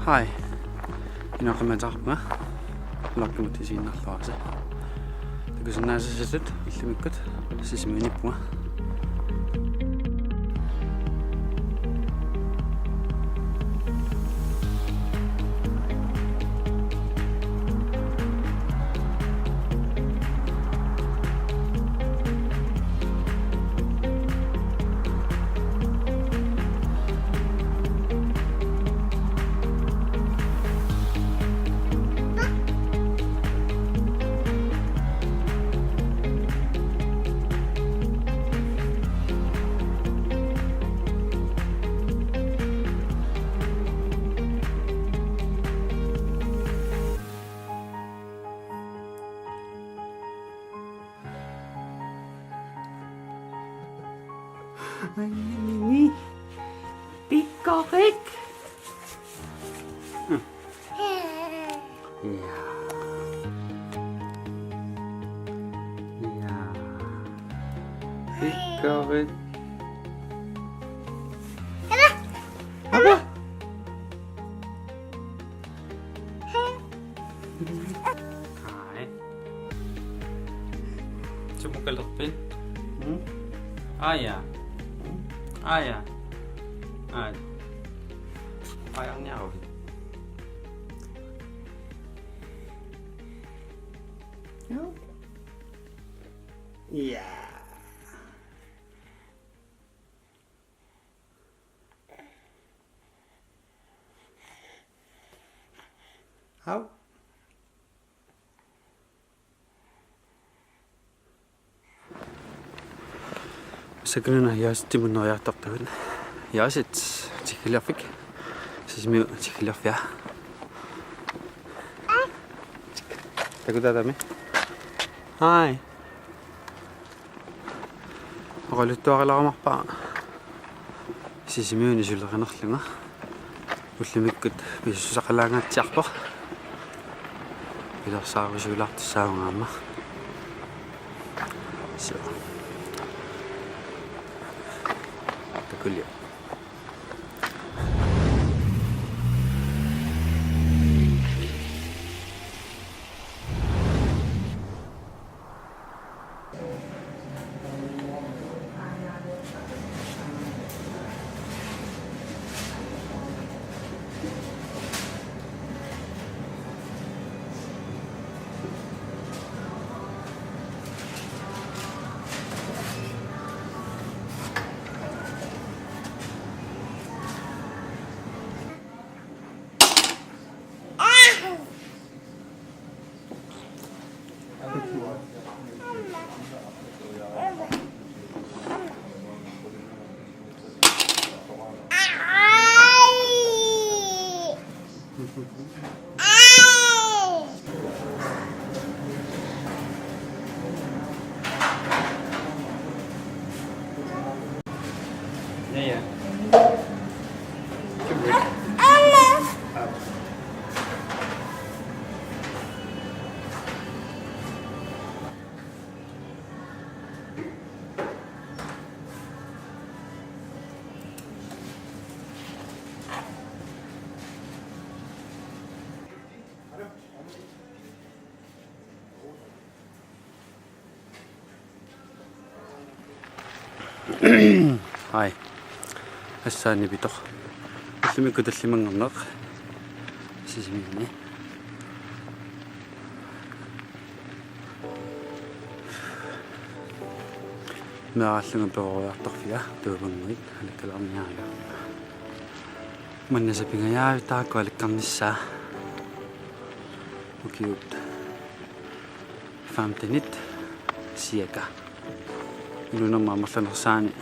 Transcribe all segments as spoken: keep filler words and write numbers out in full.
Hej. Inoqqammataarpunga. Vlogimut isiginnarluarisi. Takusinnaasassatut ullumikkut Sisimiuniippunga. Mini. Pikkorik. Ja. Ja. Pikkorik. Apa? Hej. Sumukalerpit? Hmm? Aja. Hmm? Aja. Aja. Aja, niaruit. Ja. Hau. Massakkut una Jaasetimut neriartortugut. Jaaset Tiggiliorfik. Sisimiut Tiggiliorfia. Takutaatami. Hej. Oqaluttuarilarumaarpara Sisimiuni sulerinerlunga. Ullumikkut pisussuseqalaangaatsiarpoq. Pilersaarusiulaartussaavunga aamma. So. Takuliaq. Ja, ja. Good boy. Up. Hej. Assaani pitoq. Ullumikkut tallimanngorneq. Sisimiuni. Meeraallunga peroriartorfia tuuvanguit alakkalerniariga. Manna sapingajaavit taakku alakkarnissaa. Ukiut femtenit cirka. Inuunerma amerlanersaani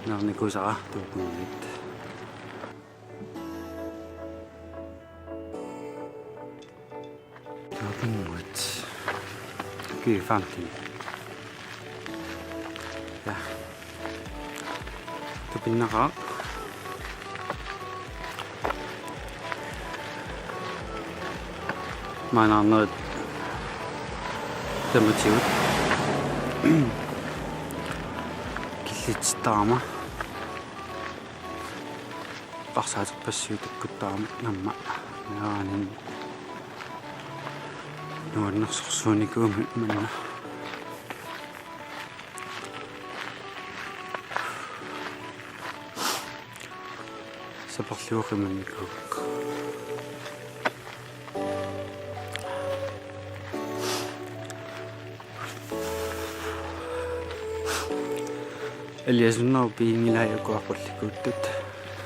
naarnikuusara tuuvanguit. Tuuvanguit. Ukiut femten. Ja. Tupinnaqaaq. Maannaarnerit tamatigut. Killitsittarama. Arsaaterpassuit takkuttarami aamma meeraaninni nuannersorsuunikuummat manna. Saperluuqimannikuugakku. Aliasunnerup piginngilai ukua qullikuuttut.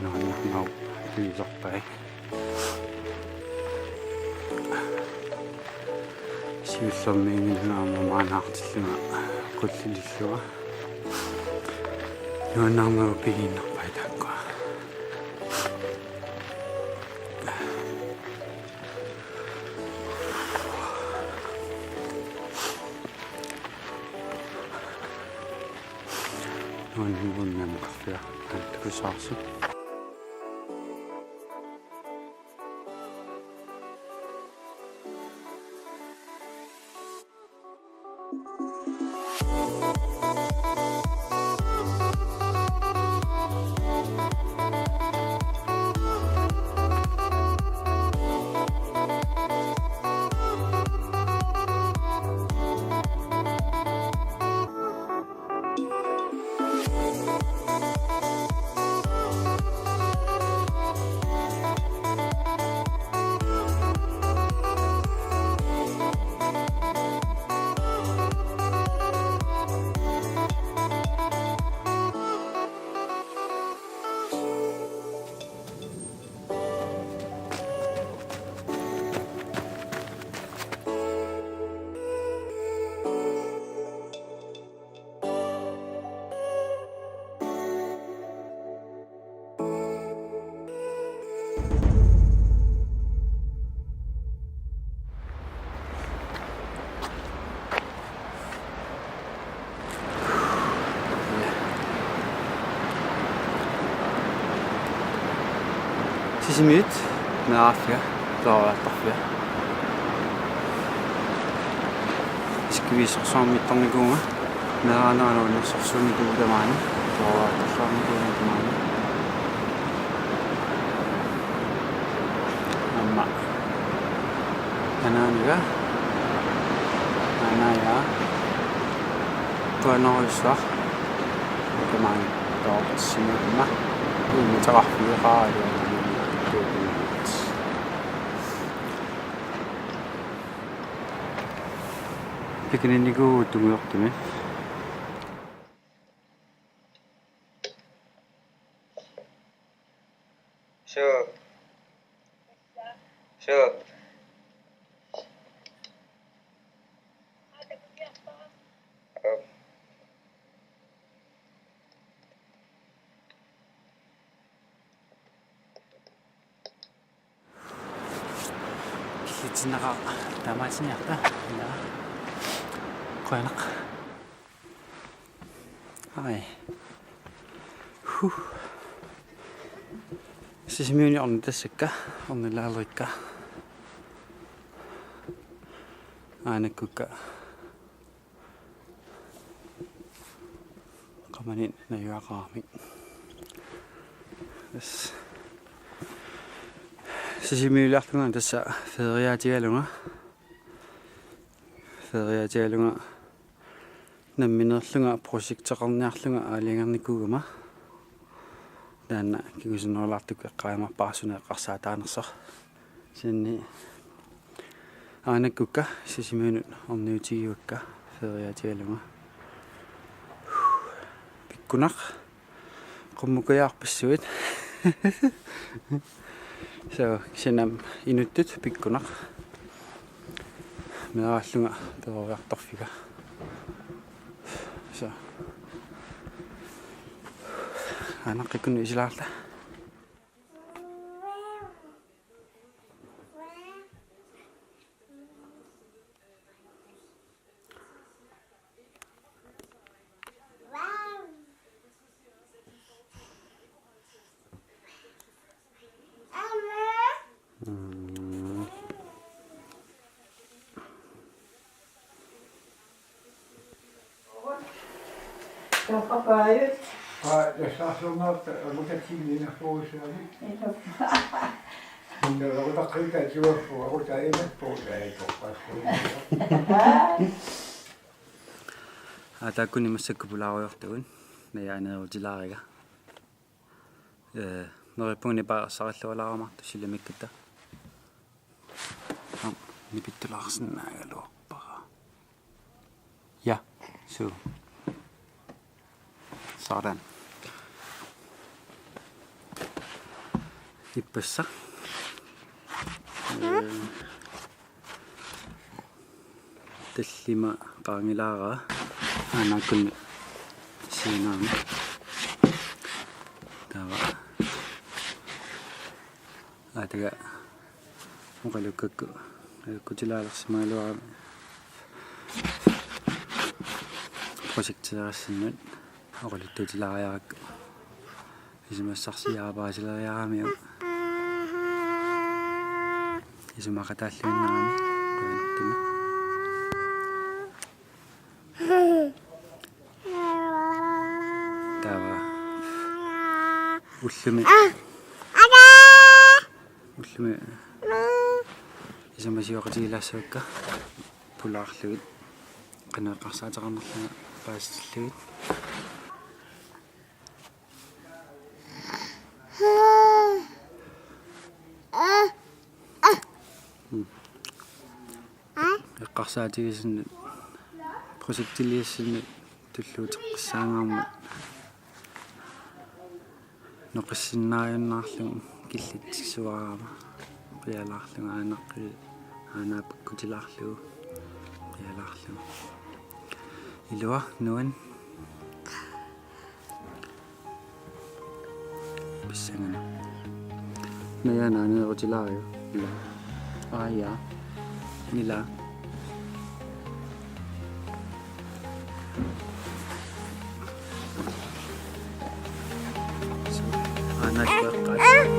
Nuannernerup pigilerpai. Siullermiinngilanga aamma maannaartillunga qullilillunga. Nuannernerup pigiinnarpai taakkua. Nuannernerup pigiinnarpai taakkua. Sisimiut meeraaffiga, peroriartorfiga. Isikkiviisorsuarmi ittarnikuuvunga, meeraanera nuannersorsuunikuuvugut tamaani, peroriartorsuarnikuuvugut tamaani. Aamma anaanaga, anaanaga kuanorsuaq tamaani toorsimagamma. Uummataqarfiuqaalu. Pikininnikuuvugut tungujortumik. Suu. Suu. Killitsinneqaaq taamaatsinniarta. Ila. Qujanaq. Ai. Huh. Sisimiuni ornitassakka, ornilaalerikka. Aanakkukka. Qamani najugaqaramik. Tassa Sisimiuliarlunga tassa feriaatigalunga. Feriaatigalunga nammineerlunga projekteqarniarlunga aalajangernikuugama. Taanna kingusinnerulaartukkut eqqaajumaarpara suna eqqarsaataanersoq. Kisianni aanakkukka Sisimiunut orniutigivakka feriaatigalunga. Pikkunaq. Qummukajaarpassuit. So, kisianni aamma inuttut pikkunaq. Meeraallunga peroriartorfiga. So. Aanaqqikkunnut isilaarluta. Mm. Toqqapaajut. Aa, nassaarsiornerata angutatsinnut inersuussaamik. Inersuussaamik. Innersuussaqqitta atuarpu, angutatsinnut inersuussaamik. Aa, taakkuni massakkut pulaarujoortugut, Naja aneerutilaariga. Ee, neriuppunga nipaarsarilluarlaarumaartoq sillimikkatta. Aa, nipittulaarsinnaagaluarpara. Ja, suu. Sådan. Ippassaq. Ee, tallima qaangilaarpara. Aanaakkunni siinaami. Taava. Aataga oqalukkakku, oqalukkutilaalersimagaluarami. Projekteerassinnut oqaluttuutilaariarakku. Isumassarsiaapaasileriaramiuk. Isumaqataalluinnarami. Qujanartumik. Taava. Ullumi. Ullumi. Isumasioqatigilaassavakka. Pulaarlugit. Qanoq eqqarsaateqarnerlunga paasitillugit. Mm. Eqqarsaatigisassannut, projektiliassannut tulluuteqqissaangaarmat noqissinnaajunnaarlugu killitsigissuarama, qialaarlugu aanaqqi-, aanaapakkutilaarlugu qialaarlugu. Ilua, nuan. Pissanganaq. Naja aneerutilaariga. Ila. Aa, ja. Ila. Aanaakkuaqqaat.